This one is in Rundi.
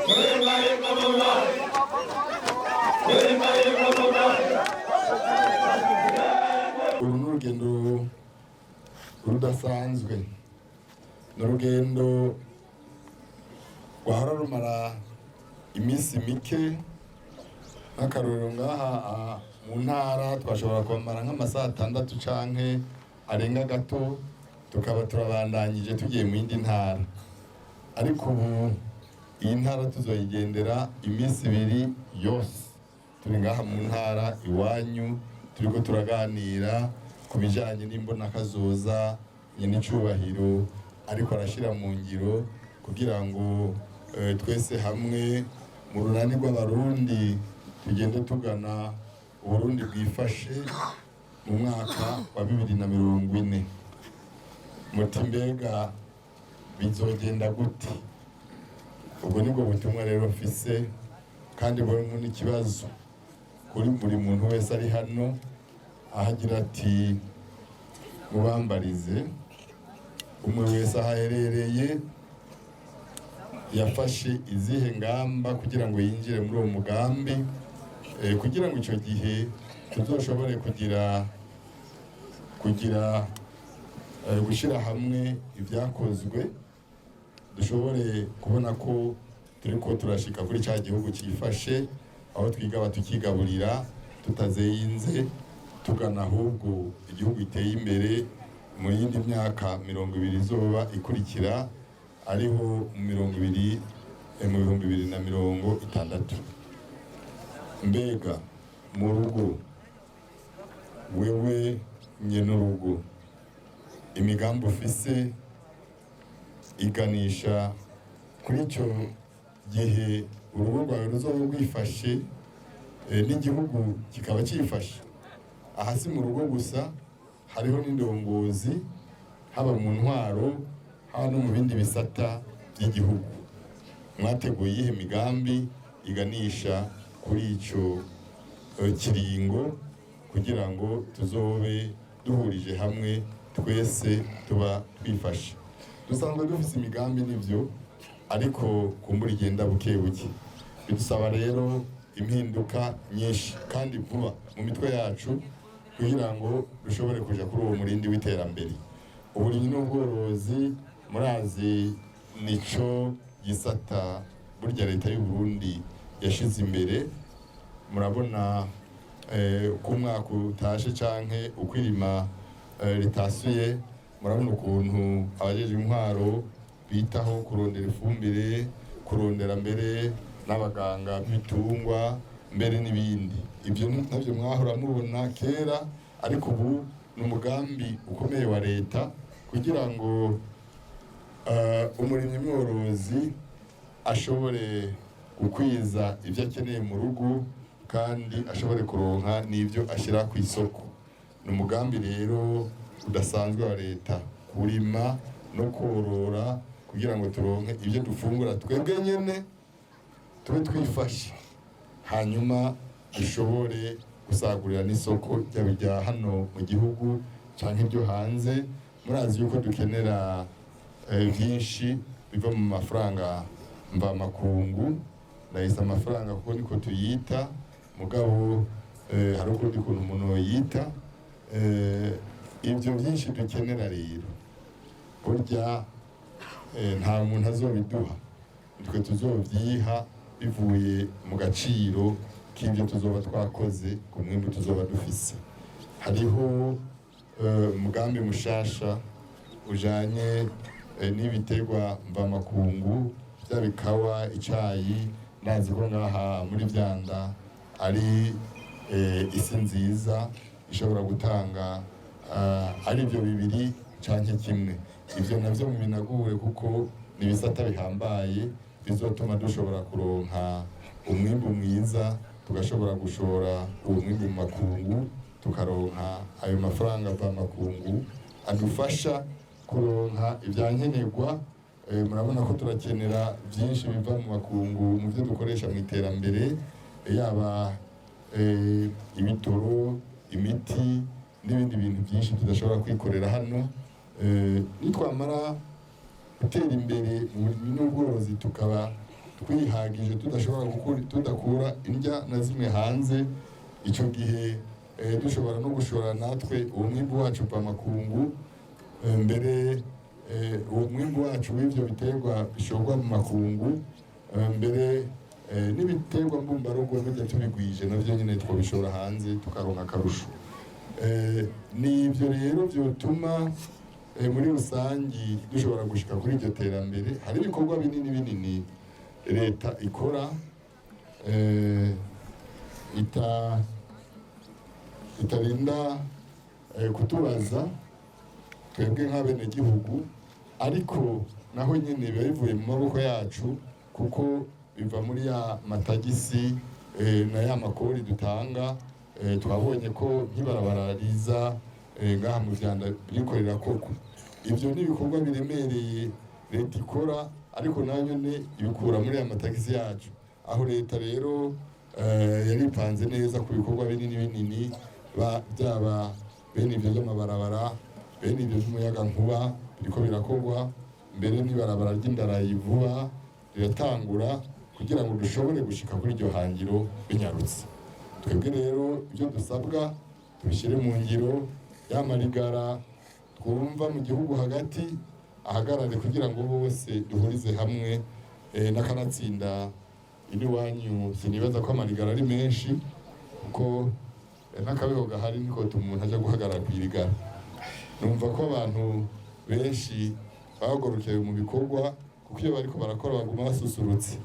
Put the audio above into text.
Uru ni urugendo rudasanzwe, ni urugendo rwahora rumara iminsi mike. Nk'akarorero, ngaha mu ntara twashobora kumara nk'amasaha 6 canke arenga gato, tukaba turabandanyije tugiye mu yindi ntara. Ariko ubu iyi ntara tuzoyigendera iminsi 2 yose turi ngaha mu ntara iwanyu, turiko turaganira ku bijanye n'imbonakazoza nyenicubahiro ariko arashira mu ngiro kugira ngo twese hamwe mu runani rw'Abarundi tugende tugana Uburundi bwifashe mu mwaka wa 2040. Muti mbega bizogenda gute? Ubwo nibwo butumwa rero mfise, kandi burimo n'ikibazo kuri buri muntu wese ari hano, aho agira ati: "Mubambarize umwe wese aho aherereye yafashe izihe ngamba kugira ngo yinjire muri uwo mugambi, kugira ngo icyo gihe tuzoshobore kugira gushyira hamwe ibyakozwe, dushobore kubona ko turiko turashika kuri cya gihugu cyifashe, aho twigaba tukigaburira tutazeyinze, tugana ahubwo igihugu giteye imbere mu yindi myaka 20 izoba ikurikira, ariho mu 20, mu 2060." Mbega mu rugo, wewe nyene urugo, imigambi ufise iganisha kuri icyo gihe urugo rwawe ruzoba rwifashe, n'igihugu kikaba cyifashe? Aha si mu rugo gusa, hariho n'indongozi, haba mu ntwaro, haba no mu bindi bisata by'igihugu. Mwateguye iyihe migambi iganisha kuri icyo kiringo kugira ngo tuzobe duhurije hamwe twese tuba twifashe? Dusanzwe dufise imigambi n'ivyo, ariko kumbura igenda buke buke. Bidusaba rero impinduka nyinshi kandi vuba mu mitwe yacu kugira ngo dushobore kuja kuri uwo murindi w'iterambere. Uburimyi n'ubworozi, murazi, nico gisata burya Leta y'u Burundi yashize imbere. Murabona uko umwaka utashe canke uko irima ritasuye, murabona ukuntu abajejwe intwaro bitaho kurondera ifumbire, kurondera mbere n'abaganga b'ibitungwa, mbere n'ibindi. Ibyo ntabyo mwahora mubona kera, ariko ubu ni umugambi ukomeye wa Leta kugira ngo umurimyi mworozi ashobore gukwiza ibyo akeneye mu rugo kandi ashobore kuronka n'ibyo ashyira ku isoko. Ni umugambi rero udasanzwe wa Leta kurima no korora kugira ngo turonke ibyo dufungura twebwe nyene, tube twifashe, hanyuma dushobore gusagurira n'isoko, ryaba irya hano mu gihugu canke ibyo hanze. Murazi yuko dukenera byinshi biva mu mafaranga mvamakungu. Ndahise amafaranga kuko niko tuyita, mugabo hari ukundi kuntu umuntu yita. Ibyo byinshi dukenera rero burya nta muntu azobiduha, twe tuzovyiha bivuye mu gaciro k'ibyo tuzoba twakoze ku mwimbu tuzoba dufise. Hariho umugambi mushasha ujanye n'ibiterwa mvamakungu, byaba ikawa, icayi. Ndazi ko ngaha muri Vyanda ari isi nziza ishobora gutanga ari ibyo bibiri canke kimwe. Ivyo navyo mubinagure, kuko ni ibisata bihambaye bizotuma dushobora kuronka umwimbu mwiza, tugashobora gushora uwo mwimbu mu makungu, tukaronka ayo mafaranga mvamakungu adufasha kuronka ibyankenerwa. Murabona ko turakenera byinshi biva mu makungu mu byo dukoresha mu iterambere, yaba ibitoro, imiti n'ibindi bintu byinshi tudashobora kwikorera hano. Nitwamara gutera imbere mu burimyi n'ubworozi, tukaba Twihagije, tudashobora gukura, tudakura indya na zimwe hanze. Icyo gihe dushobora no gushora natwe uwo mwimbu wacu mvamakungu. Mbere uwo mwimbu wacu w'ivyo biterwa bishorwa mu makungu, mbere n'ibiterwa mbumbarugo burya tubigwije, navyo nyene twobishora hanze tukaronka akarusho. Ni ivyo rero vyotuma muri rusangi dushobora gushika kuri iryo terambere. Hari ibikorwa binini binini leta ikora itarinda kutubaza twebwe nk'abenegihugu, ariko naho nyine biba bivuye mu maboko yacu, kuko biva muri ya matagisi na ya makori dutanga. Twabonye ko nk'ibarabara riza ngaha mu Vyanda birikorera koko. Ivyo ni ibikorwa biremereye leta ikora, ariko nayo nyene ibikura muri ya matagisi yacu. Aho leta rero yaripanze neza ku bikorwa binini binini, byaba bene ibyo by'amabarabara, bene ibyo by'umuyagankuba biriko birakorwa, mbere n'ibarabara ry'indarayi vuba riratangura, kugira ngo dushobore gushika kuri iryo hangiro binyarutse. Twebwe rero ibyo dusabwa tubishyire mu ngiro, ya marigara twumva mu gihugu hagati ahagarare, kugira ngo bose duhurize hamwe. N'akanatsinda iwanyu sinibaza ko amarigara ari menshi, kuko n'akabeho gahari niko umuntu ajya guhagarara ku irigara. Numva ko abantu benshi bahagurukeye mu bikorwa, kuko iyo bariko barakora baguma basusurutse.